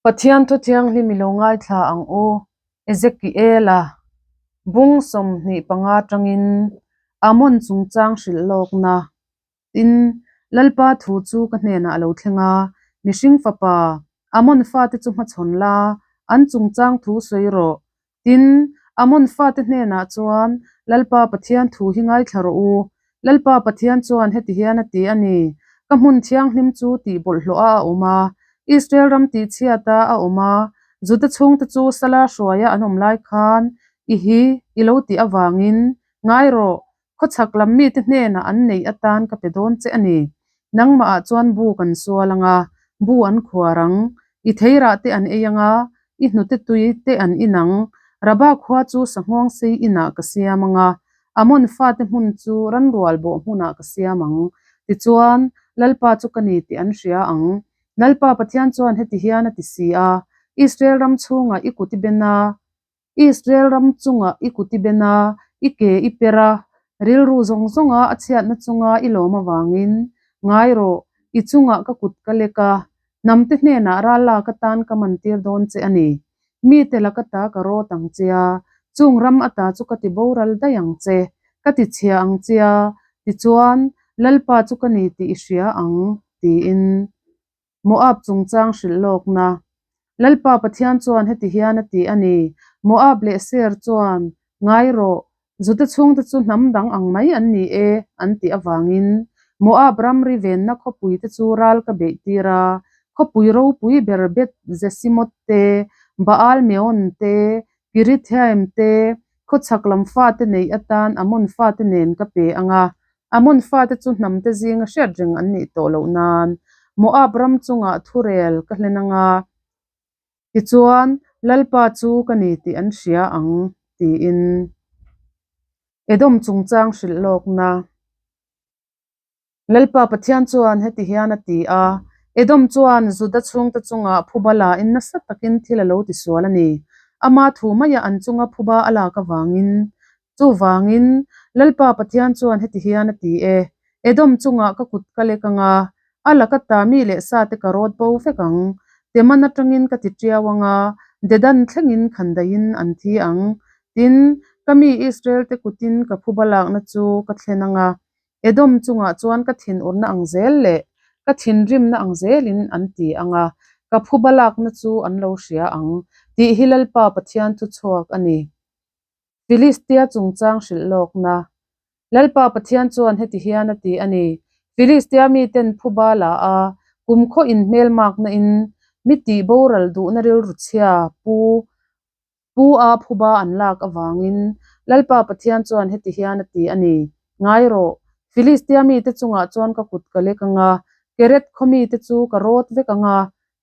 Pathian thu thianghlim i lo ngaithla ang u, Ezekiela bung 25 atangin Amon chungchang hrilh lawkna. Tin, Lalpa thu chu ka hnenah a lo thleng a, Mihring fapa, Amon fate chu hmachhawn la, an chungchang thu sawi rawh. Tin, Amon fate hnenah chuan, Lalpa Pathian thu hi ngaithla rawh u. Lalpa Pathian chuan heti hian a ti a ni, Ka hmun thianghlim chu tih bawlhhlawh a a awm a, Israel ram tihchhiata a awm a, Juda chhungte chu sala hruaia an awm lai khan i hi i lo tih avangin, ngai rawh, Khawchhak lam mite hnenah an neih atan ka pe dawn che a ni. Nangmahah chuan bu kan sual ang a, bu an khuar ang. I theirah te an ei ang a, i hnute tui te an in ang. Rabah khua chu sahnguang sei inah ka siam ang a, Amon fate hmun chu ranrual bawh hmunah ka siam ang. Tichuan, Lalpa chu ka ni tih an hria ang. Lalpa Pathian chuan heti hian a ti si a, Israel ram chhungah i kut i ben a, Israel ram chungah i kut i ben a, i ke i per a, rilru zawng zawnga a chhiatna chunga i lawm avangin, ngai rawh, i chungah ka kut ka lek a, hnamte hnenah ral lak atan ka mantir dawn che a ni. Mite laka ta ka rawt ang che a, chung ram ata chu ka ti boral daih ang che, ka ti chhia ang che a, tichuan, Lalpa chu ka ni tih i hria ang, tiin. Moab chungchang hrilh lawkna. Lalpa Pathian chuan heti hian a ti a ni, Moab leh Seir chuan, Ngai rawh, Juda chhungte chu hnam dang ang mai an ni e, an tih avangin, Moab ramri venna khawpuite chu ral ka beih tir a, khawpui ropui ber Beth Jesimoth te, Baal Meon te, Kirithaim te, khawchhak lam fate neih atan Amon fate nen ka pe ang a, Amon fate chu hnamte zinga hriat reng an nih tawh loh nan Moab ram chungah thurel ka hlen ang a, tichuan Lalpa chu ka ni tih an hria ang, tiin Edom chungchang hrilh lawkna. Lalpa Pathian chuan heti hian a ti a, Edom chuan Juda chhungte chungah phuba lain nasa takin thil a lo tisual a ni. Ama thu maia an chunga phuba a lak avangin Chuvangin, Lalpa Pathian chuan heti hian a ti e, Edom chungah ka kut ka lek ang a, a laka ta mi leh sate ka rawt bo vek ang. Teman atangin ka ti tiau ang a, Dedan thlengin khandaihin an thi ang. Tin, ka mi Israel-te kutin ka phuba lakna chu ka thlen ang a, Edom chungah chuan ka thinurna ang zel leh ka thinrimna ang zelin an ti ang a, ka phuba lakna chu an lo hria ang, tih hi Lalpa Pathian thuchhuak a ni. Filistia chungchang hrilh lawkna. Lalpa Pathian chuan heti hian a ti a ni, Filistia miten phuba la a, kumkhaw inhmelmakna in mi tih boral duhna rilru chhia pu pu a phuba an lak avangin Lalpa Pathian chuan heti hian a ti a ni, Ngai rawh, Filistia mite chungah chuan ka kut ka lek ang a, Keret khaw mite chu ka rawt vek ang a,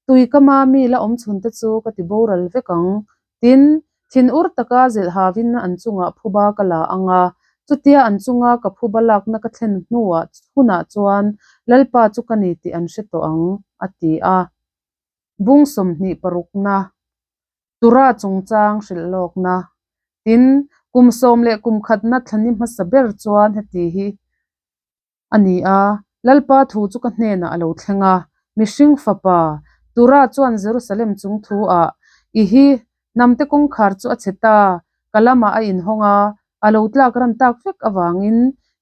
Tui ka mami la awm chhun te chu ka ti boral vek ang. Tin, thin ur taka zilh havin an chungah phuba ka la ang a, chutia an chunga ka phuba lakna ka thlen hnuah hunah chuan Lalpa chu ka ni tih an hre tawh ang, a ti a. Bung 26na Tura chungchang hrilh lawkna. Tin, kum sawm leh kum khatna thlani hmasa ber chuan heti hi A ni a, Lalpa thu chu ka hnenah a lo thleng a, Mihring fapa, Tura chuan Jerusalem chung thu ah, I hi, hnamte kawngkhar chu a chhe ta, ka lamah a inhawng a, a lo tlak ran tak vek avangin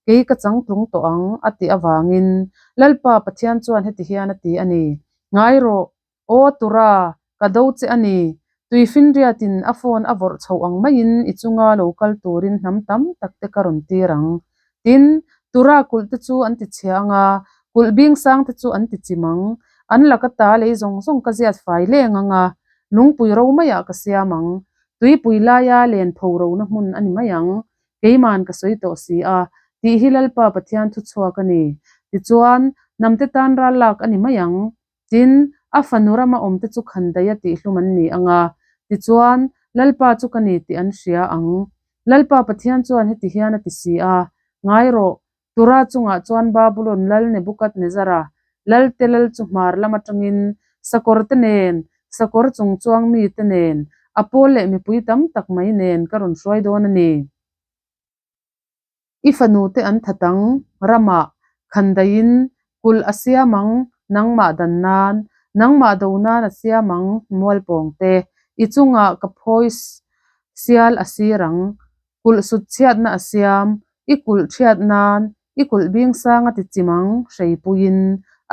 kei ka changtlung tawh ang, a tih avangin Lalpa Pathian chuan heti hian a ti a ni, Ngai rawh, Aw Tura, ka do che a ni. Tuifinriatin a phone a vawrh chhoh ang maiin i chunga lo kal turin hnam tam tak te ka rawn tir ang. Tin, Tura kulh te chu an ti chhia ang a, kulh bing sang te chu an ti chim ang. An laka ta lei zawng zawng ka ziat fai leng ang a, lungpui ro maiah ka siam ang. Tuipui laia len pho rona hmun a ni mai ang. Keiman ka sawi tawh si a, tih hi Lalpa Pathian thuchhuak a ni. Tichuan, hnamte tan ral lak a ni mai ang. Tin, a fanu rama awmte chu khandaih a tihhlum an ni ang a, tichuan, Lalpa chu ka ni tih an hria ang. Lalpa Pathian chuan heti hian a ti si a, Ngai rawh, Tura chungah chuan Babulon lal Nebukadnezara, lalte lal chu hmar lam atangin, sakawrte nen, sakawr chung chuang mite nen, a pawl leh mipui tam tak mai nen ka rawn hruai dawn a ni. I fanute an that ang, ramah, khandaihin, kulh a siam ang, nangmah dan nan. Nangmah do nan a siam ang, mualpawngte. I chungah ka phawi sial a sir ang. Kulh sut chhiatna a siam, i kulh chhiat nan, i kulh bing sang a ti chim ang, hreipuiin.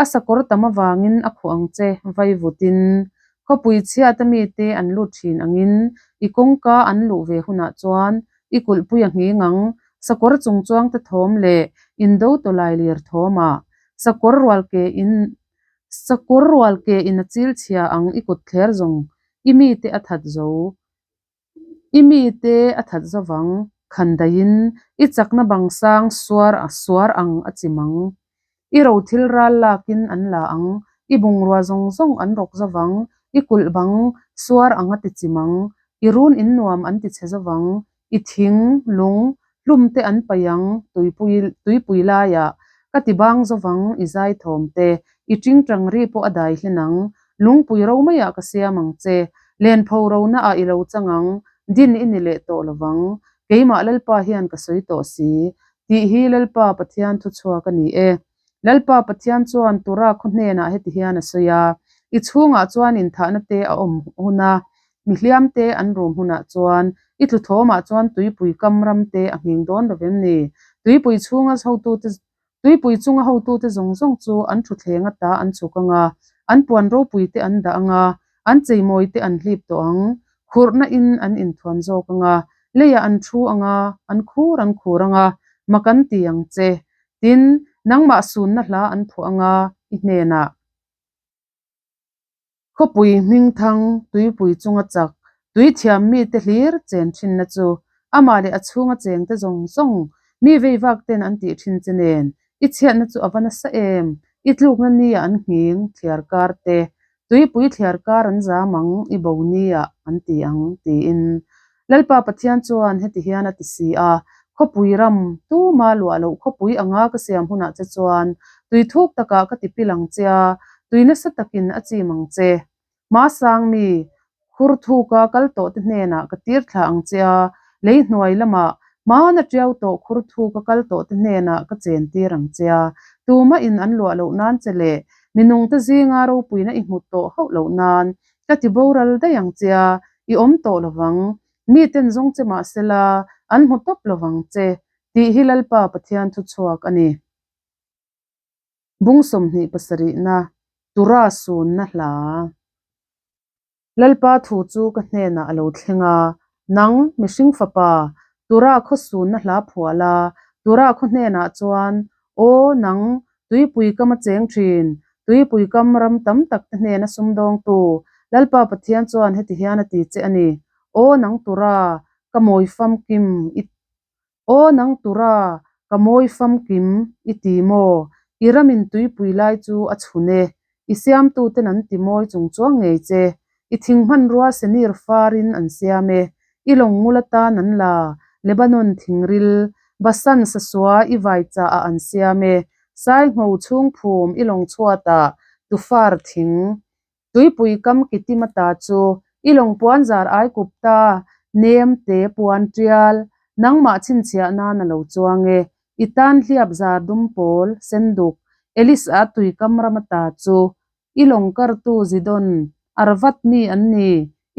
A sakawr tam avangin a khuh ang che, vaivutin. Khawpui chhiata mite an lut thin angin, i kawngka an luh ve hunah chuan i kulhpui a nghing ang, sakawr chungchuangte thawm leh indo tawlai lir thawmah sakawr rual ke in sakawr rual ke in a chil chhia ang i kut thler zawng i mite a that zo. I mite a that zovang, khandaiin i chakna bang sang suar a suar ang a chim ang. I ro thil ral lakin an la ang, i bungrua zawng zawng an rawk zovang, i kulh bang suar ang a ti chim ang, i run in nuam an ti chhe zovang, i thing, lung, hlum te an paih ang, tuipui tuipui laiah ka ti bang zovang, i zai thawm te, i tingtang ri pawh a dai hlen ang, lungpui ro maiah ka siam ang che, lenpho rona ah i lo chang ang, din i ni leh tawh lovang, keimah Lalpa hian ka sawi tawh si, tih hi Lalpa Pathian thuchhuak a ni e. Lalpa Pathian chuan Tura khaw hnenah heti hian a sawi a, I chhungah chuan inthahna te a awm hun a, mi hliam te an rum hunah chuan i tlu thawmah chuan tuipui kam ram te a nghing dawn lo vem ni? Tuipui chhunga hotute Tuipui chunga hotute zawng zawng chu an thutthleng ata an chhuk ang a, an puan ropui te an dah ang a, an cheimawi te an hlip tawh ang. Khurhna in an inthuam zawk ang a, leiah an thu ang a, an khur an khur ang a, mak an ti ang che. Tin, nangmah sunna hla an phuah ang a, i hnenah. Khawpui hmingthang, tuipui chunga chak, tui thiam mite hlir chen thinna chu amah leh a chhunga chengte zawng zawng mi veivak ten an tih thin che nen i chhiatna chu a va nasa em? I tlukna nia an nghing thliar kar te, tuipui thliar kar an zam ang, i bo nia an ti ang, tiin Lalpa Pathian chuan heti hian a ti si a, Khawpui ram, tuma luah loh khawpui anga ka siam hunah che chuan tui thuk takah ka ti pil ang che a, tui nasa takin a chim ang che. Hmasang mi, khur thuka kal tawhte hnenah ka tir thla ang che a, lei hnuai lamah hmana tiau tawh khur thuka kal tawhte hnenah ka chen tir ang che a, tumahin an luah loh nan che leh minungte zinga ropuina i hmu tawh hauh loh nan ka ti boral daih ang che a, i awm tawh lovang, miten zawng che mah sela an hmu tawp lovang che, tih hi Lalpa Pathian thu chhuak a ni. Bung 27na, Tura sunna hla. Lalpa thu chu ka hnenah a lo thleng a, Nang, mihring fapa, Tura khaw sunna hla phuah la, Tura khaw hnenah chuan, Aw, nang, tuipui kam a cheng thin, tuipui kam ram tam tak te hnena sumdawngtu, Lalpa Pathian chuan heti hian a ti che a ni, Aw, nang Tura, ka mawi famkim i Aw, nang Tura, ka mawi famkim i ti maw? I ramin tuipui lai chu a chhun e, i siamtuten an ti mawi chung chuang ngei che. I thing hmanrua senir farin an siam e, i lawng ngul atan an la, Lebanon thingril, Basan sasua i vai chaah an siam e, Saingho chhung phum i lawng chhuatah tufar thing, tuipui kam kitim ata chu i lawng puan zar ai kupta nem te puan tial, nangmah chhinchhiah nan a lo chuang e, i tan hliap zar dum pawl, senduk, Elisa tuikam ram ata chu I lawng kartu Zidon, Arvad mi an ni.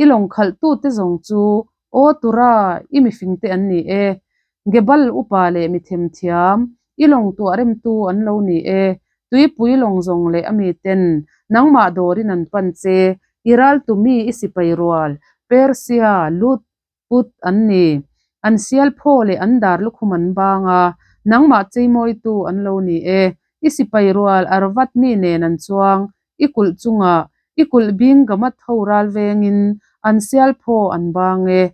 I lawng khalhtute zawng chu Aw Tura, i mifingte an ni e. Gebal upa leh mi themthiam, i lawng tuah remtu an lo ni e. Tuipui lawng zawng leh a miten nangmah dawrin an pan che. I raltu mi i sipai rual, Persia, Lut, Put an ni. An sial phaw leh an dar lukhum an bang a, nangmah cheimawitu an lo ni e. I sipai rual Arvad mi nen an chuang, i kulh chungah, i kulh bing Gamat ho ral vengin an sial phaw an bang e.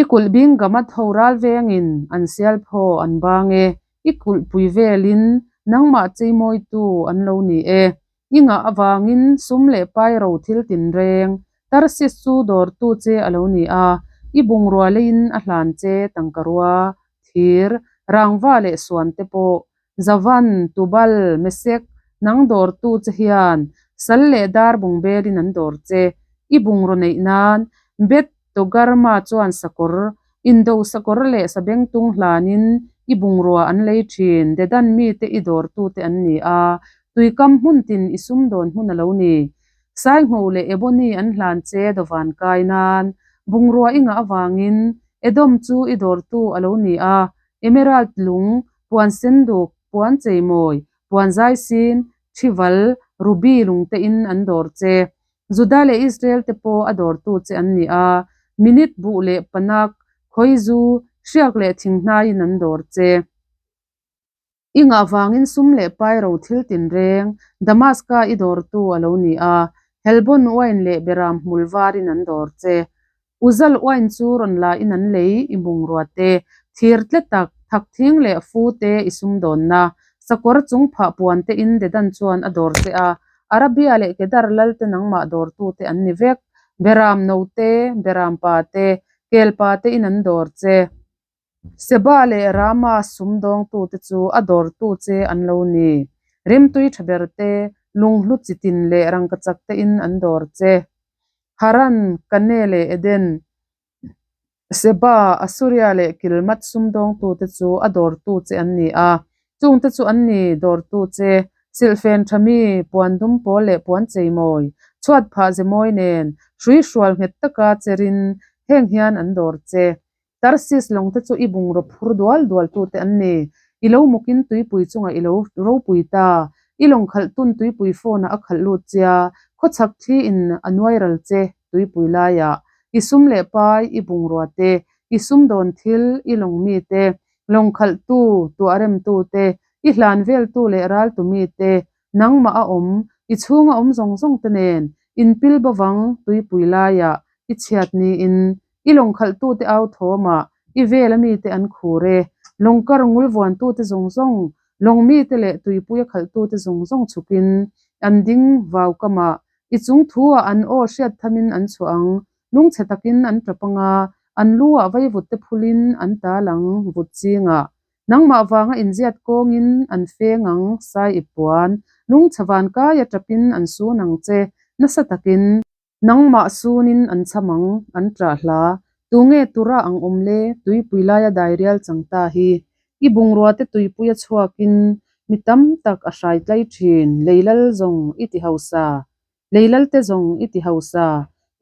I kulh bing Gamat ho ral vengin an sial phaw an bang e. I kulhpui velin nangmah cheimawitu an lo ni e. I ngah avangin sum leh pai ro thil tinreng Tarsis chu dawrtu che a lo ni a, i bungrua leiin a hlan che tangkarua, thir, rangva leh suan te pawh Javan, Tubal, Mesek, nang dawrtu che hian sal leh dar bungbelin an dawr che. I bungraw neih nan Beth Togarma chuan sakawr, indo sakawr leh sabengtung hlanin i bungrua an lei thin. Dedan mite i dawrtute an ni a. Tuikam hmun tin i sumdawn hmun a lo ni. Saingho leh Ebony an hlan che dawvan kai nan bungrua i ngah avangin Edom chu i dawrtu a lo ni a, Emerald lung, puan senduk, puan cheimawi, puan zaisin, thival, ruby lungte in an dawr che. Juda leh Israel te pawh a dawrtu che an ni a, minute buh leh panak, khawizu, hriak leh thinghnaiin an dawr che. I ngah vangin sum leh pai ro thil tinreng Damaska i dawrtu a lo ni a, Helbon uain leh Beram hmul varin an dawr che. Uzal uain chu rawn la in an lei i bungrua te, thir tle tak, thak thing leh fu te i sumdawnna, sakawr chung phah puan te in Dedan chuan a dawr che a, Arabia leh Kedar lal te nangmah dawrtu te an ni vek. Beram no te, Beram pa te, Kel pa te in an dawr che. Seba leh Rama sumdawngtute chu a dawrtu che an lo ni. Rimtui tha ber te, lunghlu chi tin leh rangkachak te in an dawr che. Haran, Kane leh Eden, Seba, Asuria leh Kilmat sumdawngtute chu a dawrtu che an ni a. Chungte chu an ni dawrtu che, silhfen tha mi, puan dum pawl leh puan cheimawi, chhuat phah ze mawi nen, hrui hrual nghet taka cherin heng hian an dawr che. Tarsis lawngte chu i bungraw phur dual dualtute an ni. I lo mukin tuipui chungah i lo ropui ta. I lawng khalh tun tuipui phone-ah a khalh lut chia, khawchhak thli in a nuai ral che tuipui laiah. I sum leh pai, i bungrua te, i sumdawn thil, i lawng mi te, lawng khalhtu, tuahremtu te, i hlan veltu leh raltu mi te, nangmah a awm, i chhunga awm zawng zawng te nen, inpil bovang tuipui laiah i chhiat niin I lawng khalhtute au thawmah i vela mite an khur e. Lawng kar ngul vuantute zawng zawng, lawng mite leh tuipuia khalhtute zawng zawng chhukin an ding vau kamah. I chung thu-ah an aw hriat thamin an chhuah ang, lungchhe takin an tap anga, an lu-ah vaivutte phulin an tal ang vut chingah. Nangmah vanga inziat kawngin an feng ang, sai i puan. Lungchhe vankaia tapin an sun ang che, nasa takin. Nangmah sunin an cham ang, an ṭah hla. Tunge tura ang awm le, tuipui laia dairial chang ta hi. I bungrua te tuipuia chhuakin mi tam tak a hrai tlai ṭhin, leilal zawng i ti hausa. Leilal te zawng i ti hausa.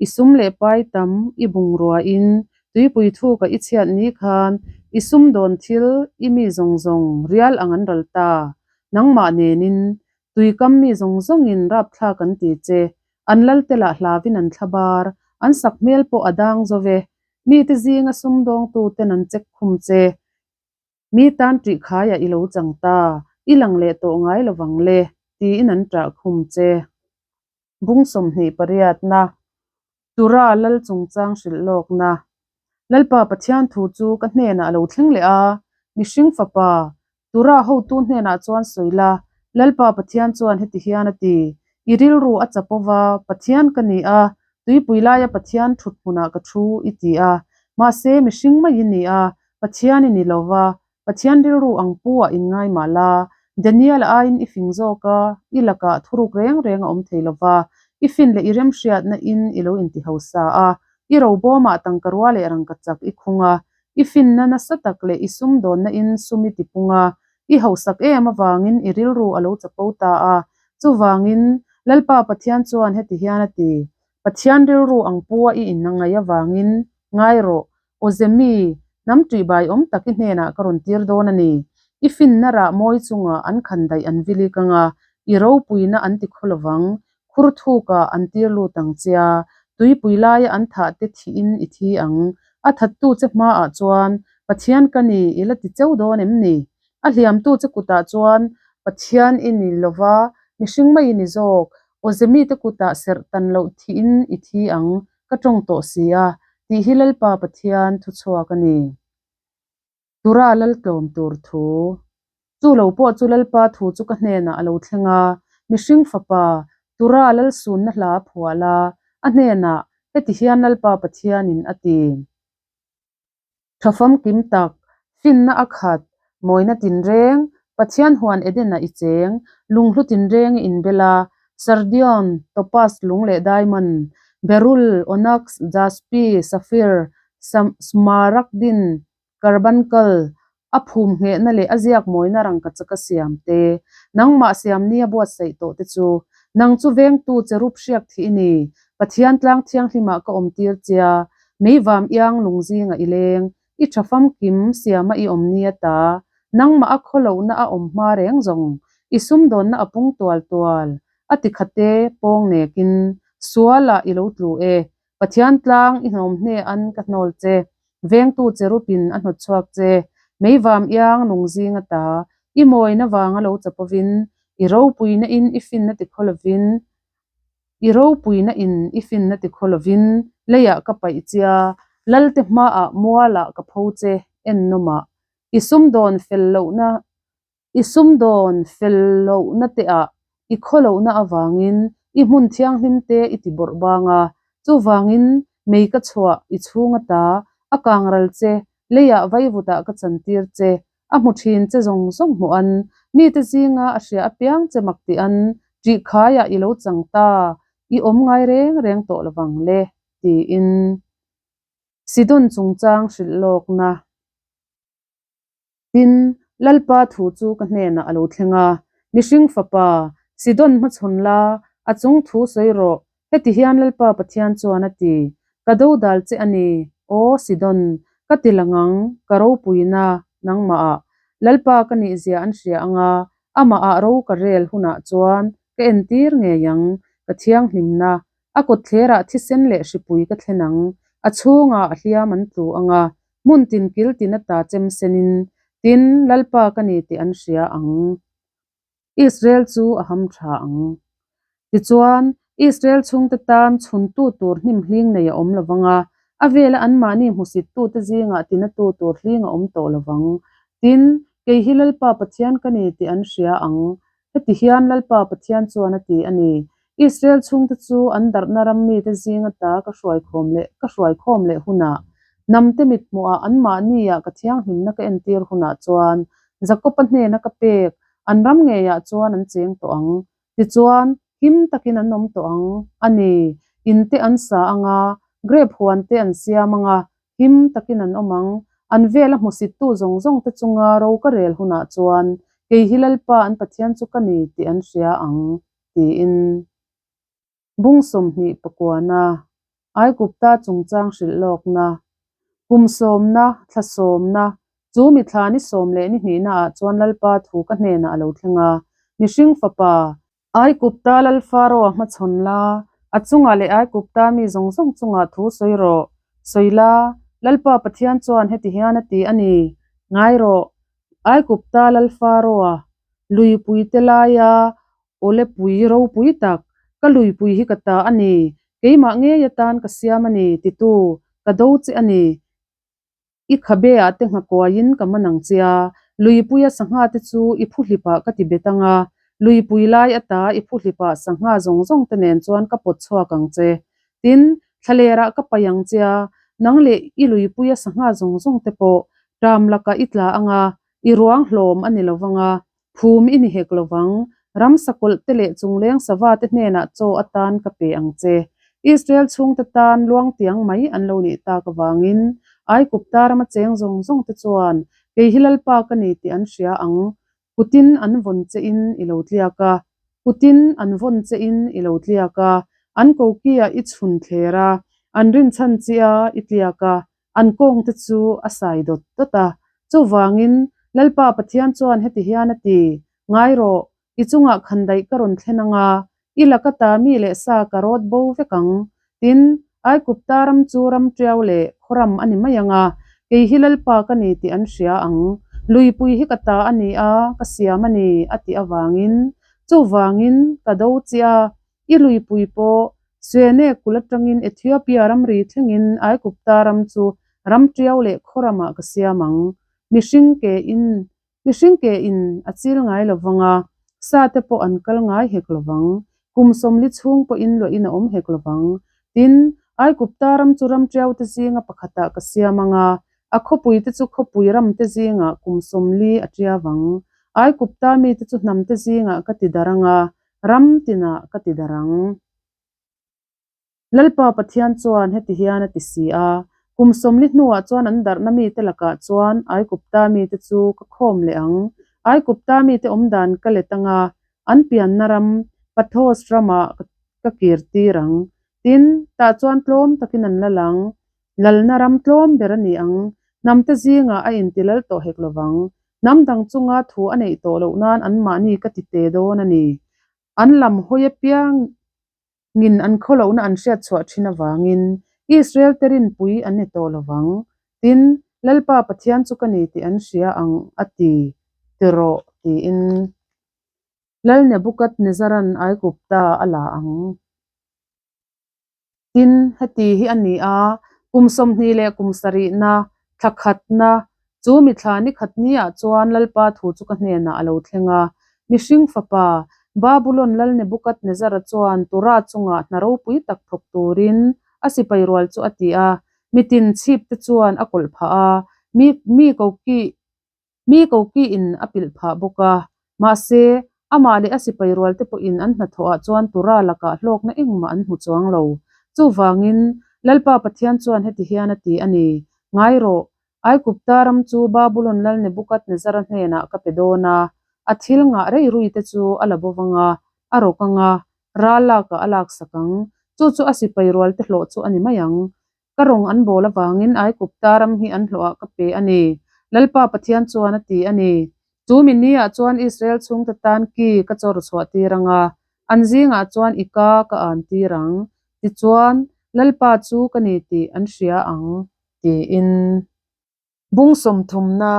I sum leh pai tam i bungruain tuipui thuka i chhiat ni khan i sumdawn thil i mi zawng zawng rial ang an ral ta. Nangmah nenin tuikam mi zawng zawngin rapthlak an ti che. An lalte lah hlavin an thlabar, an sak hmel pawh a dang zo ve. Mite zinga sumdawngtuten an check khum che. Mi tan ṭih khaiah i lo chang ta, i lang leh tawh ngai lo vang le, tiin an ṭah khum che. Bung 28na, Tura lal chungchang hrilh lawkna. Lalpa Pathian thu chu ka hnenah a lo thleng leh a, mihring fapa, Tura hotu hnenah chuan sawi la, Lalpa Pathian chuan heti hian a ti, I rilru a chap ova, Pathian ka ni a, tuipui laia Pathian thut hmunah ka thu, i ti a. Mahse, mihring mai i ni a, Pathian i ni lo va, Pathian rilru ang pu ah inngai mah la, Daniel aiin i fing zawk a, i lakah thuruk reng reng a awm thei lo va, i fin leh i remhriatna in i lo inti hausa a, i robawmah tangka rua leh rangkachak i khung a, i finna nasa tak leh i sumdawnna in sum i tipung a, i hausak em avangin i rilru a lo chapo ta a. Chuvangin, Lalpa Pathian chuan heti hian a ti, Pathian rilru ang pu a i innangaih avangin, ngai rawh, Awzemi, hnam ṭihbai awm tak i hnenah ka rawn tir dawn a ni. I finna rah mawi chungah an khan daih an vilik ang a, i ropuina an ti khaw lovang. Khur thukah an tir lut ang che a, tuipui laia an thah te thihin i thi ang. A thattu che hmaah chuan, Pathian ka ni, i la ti cheu dawn em ni? A hliamtu che kutah chuan, Pathian i ni lova, mihring mai i ni zawk. Awzemi te kutah serh tan loh thihin i thi ang. Ka tawng tawh si a, tih hi Lalpa Pathian thuchhuak a ni. Tura lal tlawm tur thu. Chu lo pawh chu Lalpa thu chu ka hnenah a lo thleng a, mihring fapa, Tura lal sunna hla a phuah la, a hnenah, Heti hian Lalpa Pathianin a ti. Tha famkim tak, finna a khat, mawina tinreng, Pathian huan Eden-ah i cheng, lunghlu tinreng i inbel a, sardion, topaz lung leh diamond, beryl, onyx, jaspi, sapphire, smaragdin, carbuncle, A phum nghehna leh a ziak mawina rangkachak a siam te, nangmah siam nia buatsaih tawh te chu, nang chu vengtu cherub hriak thih i ni, Pathian tlang thianghlimah ka awm tir chia, meivam iang lung zingah i leng, i tha famkim siama i awm nia ta, nangmah a khawlohna a awm hma reng zawng, i sumdawnna a pung tual tual, a ti khate pawng nekin, sualah i lo tlu e, Pathian tlang i hnawm hne an ka hnawl che, vengtu cherupin a hnawt chhuak che, meivam iang lung zing ata, i mawina vanga lo chapovin, i ropuina in i finna tikhaw lovin, i ropuina in i finna tikhaw lovin leiah ka paih chia, Lalte hmaah mualah ka pho che, ennawmah i sumdawn fel lohna I sumdawn fel lohna teah i khaw lohna avangin i hmun thianghlim te i ti bawrh bang a, chuvangin mei ka chhuah i chhung ata a kang ral che, leiah vaivutah ka chantir che, a hmu thin che zawng zawng hmuh an, mite zinga a hria apiang che mak tih an, ṭih khaiah i lo chang ta, i awm ngai reng reng tawh lovang le, tiin Sidon chungchang hrilh lawkna. Tin, Lalpa thu chu ka hnenah a lo thleng a, Mihring fapa, Sidon hmachhawn la, a chung thu sawi rawh, heti hian Lalpa Pathian chuan a ti, Ka dodal che a ni, aw Sidon, ka ti lang ang, ka ropuina, nangmahah. Lalpa ka nihzia an hria ang a, amahah ro ka rel hunah chuan ka entir ngei ang, ka thianghlimna, a kawtthlerah thisen leh hripui ka thlen ang, a chhungah hliam an tlu ang a, Hmun tin kil tin ata chem senin, tin, Lalpa ka ni tih an hria ang. Israel chu a ham tha ang. Tichuan, Israel chhungte tan chhuntu tur hnim hling nei a awm lo vang a, a vela anmahni hmusittute zingah tinatu tur hling a awm tawh lo vang. Tin, kei hi Lalpa Pathian ka ni tih an hria ang. Heti hian Lalpa Pathian chuan a ti a ni, Israel chhungte chu an darhna ram mite zing ata ka hruaikhawm leh ka hruaikhawm leh hunah, hnamte mithmuhah anmahniah ka thianghlimna ka entir hunah chuan Jakoba hnena ka pek an ram ngeiah chuan an cheng tawh ang. Tichuan, him takin an awm tawh ang a ni. In te an sa ang a, grape huan te an siam ang a, Him takin an awm ang. An vela hmusittu zawng zawng te chunga ro ka rel hunah chuan kei hi Lalpa an Pathian chu ka ni tih an hria ang, tiin. Bung 20 pakuana, Aigupta chungchang hrilh lawkna, Kum sawmna, thla sawmna, chu mi thla ni sawm leh ni hnihnaah chuan Lalpa thu ka hnenah a lo thleng a, Mihring fapa, Aigupta lal Faro-a hmachhawn la, a chungah leh Aigupta mi zawng zawng chungah thu sawi rawh. Sawi la, Lalpa Pathian chuan heti hian a ti a ni, Ngai rawh, Aigupta lal Faro-a luipuite laia awlepui ropui tak, ka luipui hi ka ta a ni, keimah ngei atan ka siam a ni, titu, ka do che a ni. I khabe ah te nghakuaiin ka man ang che a, luipuia sangha te chu i phuhlip ah ka ti bet ang a, luipui lai ata i phuhlip ah sangha zawng zawng te nen chuan ka pawt chhuak ang che. Tin, thlaler ah ka paih ang che a, nang leh i luipuia sangha zawng zawng te pawh ṭam lakah i tla ang a, i ruang hlawm a ni lo vang a, phum i ni hek lo vang, ramsa kawlh te leh chungleng sava te hnenah chaw atan ka pe ang che. Israel chhungte tan luangtiang mai an lo nih tak avangin Aigupta rama cheng zawng zawng te chuan kei hi Lalpa ka ni tih an hria ang, kutin an vawn che in i lo tliak a, kutin an vawn che in i lo tliak a, an kokiah i chhun thler a, an rinchhan chia i tliak a, An kawngte chu a sai dawt dawt a. Chuvangin, Lalpa Pathian chuan heti hian a ti, Ngai rawh, i chungah khandaih ka rawn thlen ang a, i laka ta mi leh sa ka rawt bo vek ang. Tin, Aigupta ram chu ram ṭiau leh khawram a ni mai ang a, kei hi Lalpa ka ni tih an hria ang. Luipui hi ka ta a ni a, ka siam a ni, a tih avangin. Chuvangin, ka do chiah a, I luipui pawh Suene kulh atangin Ethiopia ramri thlengin Aigupta ram chu ram ṭiau leh khaw ramah ka siam ang. Mihring ke in mihring ke in a chil ngai lo vang a, sa te pawh an kal ngai hek lo vang. Kum 40 chhung pawhin luahin a awm hek lo vang. Tin, Aigupta ram chu ram ṭiau te zinga pakhatah ka siam ang a, a khawpui te chu khawpui ram te zingah kum 40 a ṭiau ang. Aigupta mite chu hnam te zingah ka ti darh ang a, Ram tinah ka ti darh ang. Lalpa Pathian chuan heti hian a ti si a, Kum 40 hnuah chuan an darhna mite lakah chuan Aigupta mite chu ka khawm leh ang. Aigupta mite awmdan ka let anga an pianna ram Pathos ramah ka kir tir ang. Tin, tah chuan tlawm takin an lal ang. Lalna ram tlawm ber a ni ang. Hnamte zingah a inti lal tawh hek lovang. Hnam dang chunga thu a neih tawh loh nan anmahni ka ti te dawn a ni. An lam hawi apiangin an khawlohna an hriat chhuah thin avangin Israel te rinpui an ni tawh lovang. Tin, Lalpa Pathian chu ka ni tih an hria ang a ti, ti rawh, tiin Lal Nebukadnezaran Aigupta a la ang. Tin, heti hi a ni a, kum 20 leh kum sarihna, thla khatna, chu mithla ni khat niah chuan Lalpa thu chu ka hnenah a lo thleng a. Mihring fapa, Babulon lal Nebukadnezara chuan Tura chungah hna ropui tak thawk turin a sipai rual chu a ti a, mitin chhip te chuan a kawlh phah a, mi mi koki Mi kokiin a pilh phah bawk a, mahse, amah leh a sipai rualte pawhin an hnathawhah chuan Tura lakah hlawkna engmah an hmu chuang lo. Chuvangin, Lalpa Pathian chuan heti hian a ti a ni, Ngai rawh, Aigupta ram chu Babulon lal Nebukadnezara hnenah ka pe dawn a, a thil ngah rei ruite chu a la bo vang a, a rawk ang a, ral lakah a laksak ang. Chu chu a sipai rualte hlawh chu a ni mai ang. Ka rawng an bawl avangin Aigupta ram hi an hlawhah ka pe a ni, Lalpa Pathian chuan a ti a ni. Chu mi niah chuan Israel chhungte tan ki ka chawr chhuah tir ang a, an zingah chuan i ka ka an tir ang. Tichuan, Lalpa chu ka ni tih an hria ang, tiin. Bung 30na,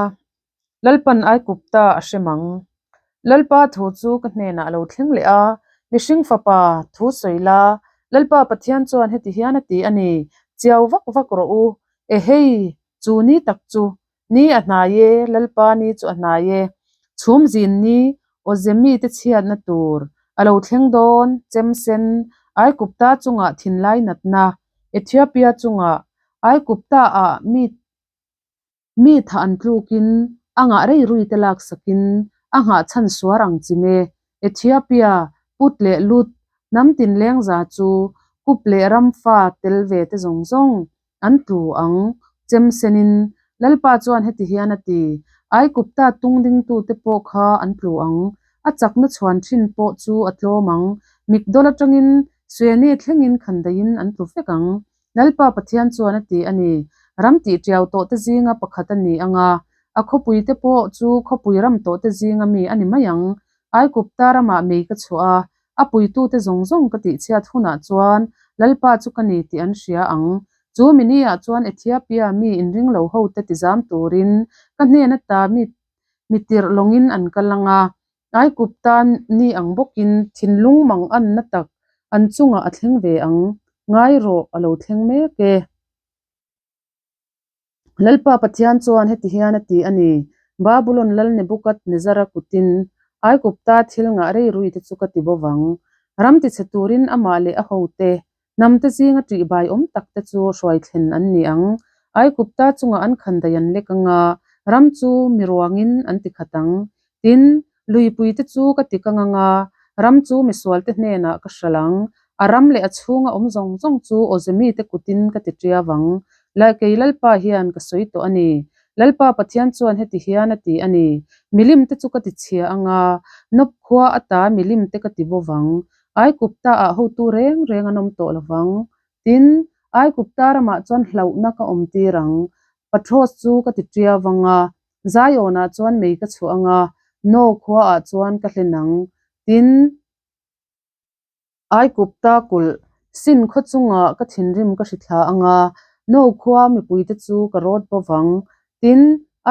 Lalpan Aigupta a hrem ang. Lalpa thu chu ka hnenah a lo thleng leh a, Mihring fapa, thu sawi la, Lalpa Pathian chuan heti hian a ti a ni, Chiau vak vak rawh u, ehei, chu ni tak chu, ni a hnai e, Lalpa ni chu a hnai e, chhum zin ni, awze mite chhiatna tur a lo thleng dawn, chem sen, Aigupta chungah thinlai natna, Ethiopia chungah Aigupta-ah mi Mi thah an tlukin a ngah rei rui te laksakin a nghah chhan suar ang chi me. Ethiopia, Put leh Lut, hnam tin lengza chu Kup leh ramfa tel ve te zawng zawng an tlu ang. Chem senin Lalpa chuan heti hian a ti, Aigupta tung dingtute pawh kha an tlu ang, a chakna chhuan thin pawh chu a tlawm ang, Migdol atangin Sueni thlengin khandaiin an tlu vek ang. Lalpa Pathian chuan a ti a ni, Ram tih tiau tawhte zinga pakhat a ni ang a, a khawpuite pawh chu khawpui ram tawhte zinga mi a ni mai ang. Aigupta ramah mei ka chhuah a, a puitute zawng zawng ka tihchhiat hunah chuan Lalpa chu ka ni tih an hria ang. Chu mi niah chuan Ethiopia mi inring lo hote tizam turin ka hnen ata mi mi tirh lawngin an kal ang a, Aigupta ni ang bawkin thinlung mang anna tak an chungah a thleng ve ang, ngai rawh a lo thleng mek e. Lalpa Pathian chuan heti hian a ti a ni, Babulon lal Nebukadnezara kutin Aigupta thil ngah rei rui te chu ka ti bo vang. Ram tichhe turin amah leh a hote, hnamte zinga ṭihbai awm tak te chu hruai thlen an ni ang. Aigupta chungah an khandaih an lek ang a, ram chu mi ruangin an ti khat ang. Tin, luipuite chu ka ti kang ang a, ram chu misualte hnenah ka hralh ang. A ram leh a chhunga awm zawng zawng chu awzemite kutin ka ti ṭiau ang. Kei Lalpa hian ka sawi tawh a ni. Lalpa Pathian chuan heti hian a ti a ni, Milimte chu ka ti chhia ang a, Nob khua ata milimte ka ti bo vang. Aigupta-ah hotu reng reng an awm tawh lo vang. Tin, Aigupta ramah chuan hlauhna ka awm tir ang. Pathros chu ka ti ṭiau vang a, Zion-ah chuan mei ka chhuah ang a, No khuaah chuan ka hlen ang. Tin, Aigupta kulh Sin khaw chungah ka thinrim ka hrithla ang a, No khua mipuite chu ka rawt bo vang. Tin,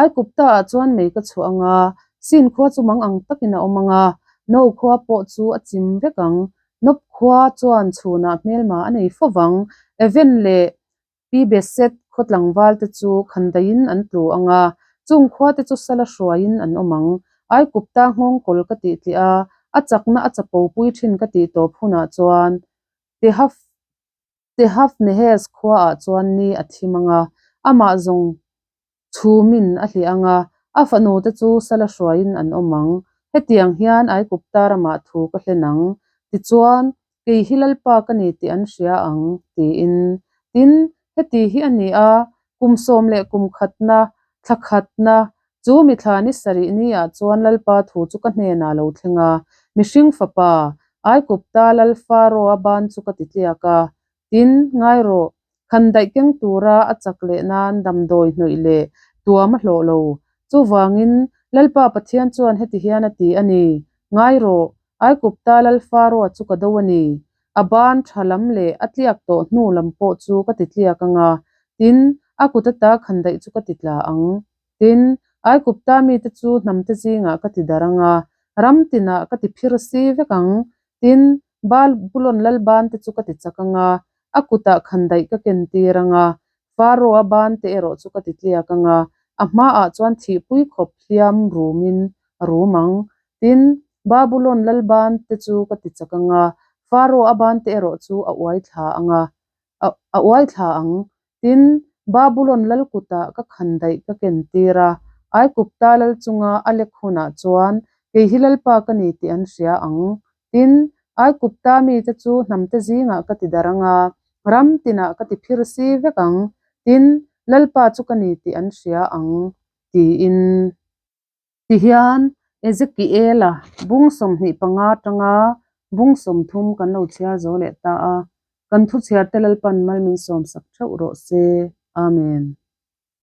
Aigupta-ah chuan mei ka chhuah ang a, Sin khua chu mang ang takin a awm ang a, No khua pawh chu a chim vek ang. Nob khua chuan chhunah hmelma a nei fo vang. Even leh Pi Beset khaw tlangvalte chu khandaiin an tlu ang a, chung khuate chu sala hruaiin an awm ang. Aigupta nghawng kawl ka tih tliah a, a chakna a chapo pui thin ka tih tawp hunah chuan Tehaf Tehafnehes khuaah chuan ni a thim ang a, amah zawng chhumin a hliah ang a, a fanute chu sala hruaiin an awm ang. Hetiang hian Aigupta ramah thu ka hlen ang. Tichuan, kei hi Lalpa ka ni tih an hria ang, tiin. Tin, heti hi a ni a. Kum sawm leh kum khatna, thla khatna, chu mi thla ni sarih niah chuan Lalpa thu chu ka hnenah lo thleng a, Mihring fapa, Aigupta lal Faro-a ban chu ka ti tliak a, tin, ngai rawh, khandaih keng tura a chak leh nan damdawi hnawih leh tuam a hlawh lo. Chuvangin, Lalpa Pathian chuan heti hian a ti a ni, Ngai rawh, Aigupta lal Faro-a chu ka do a ni. A ban tha lam leh a tliak tawh hnu lam pawh chu ka ti tliak ang a, tin, a kut ata khandaih chu ka ti tla ang. Tin, Aigupta mite chu hnamte zingah ka ti darh ang a, ram tinah ka ti phir si vek ang. Tin, Babulon lal bante chu ka ti chak ang a, a kutah khandaih ka kentir ang a, Faro-a bante erawh chu ka ti tliak ang a, a hmaah chuan thihpui khawp hliam rumin a rum ang. Tin, Babulon lal bante chu ka ti chak ang a, Faro-a bante erawh chu a uai thla ang a, a uai thla ang. Tin, Babulon lal kutah ka khandaih ka kentir a, Aigupta lal chunga a lek hunah chuan kei hi Lalpa ka ni tih an hria ang. Tin, Aigupta mite chu hnamte zingah ka ti darh ang a, ram tinah ka ti phir si vek ang. Tin, Lalpa chu ka ni tih an hria ang, tiin. Tihian, Ezekiela bung 25 atanga bung 30 kan lo chhiar zo leh ta a, kan thuchhiarte Lalpan mal min sawmsak theuh rawh se. Amen.